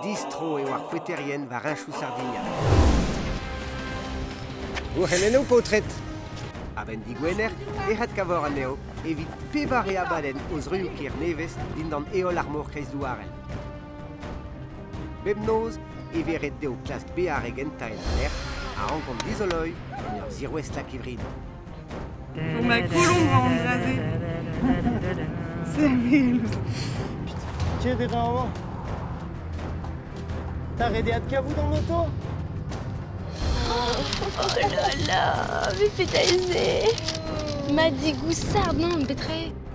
Distro eo ar foeterien war heñchoù Sardinia. Gourc'hemennoù paotred! A-benn digwener e adkavor anezho evit pevare abadenn o zruilhoù-kêr nevez dindan heol ar mor kreizdouarel. Bep noz e vez ret dezho klask bezañ ar re gentañ en lec'h a rankont dizoloiñ en ur zirouestlañ kevridoù. Pour ma colombe en embrasé. C'est Ket eo T'as aidé à te kavout en auto? Oh là là, mais pétalisé. Ma digoussard, non, petra eo?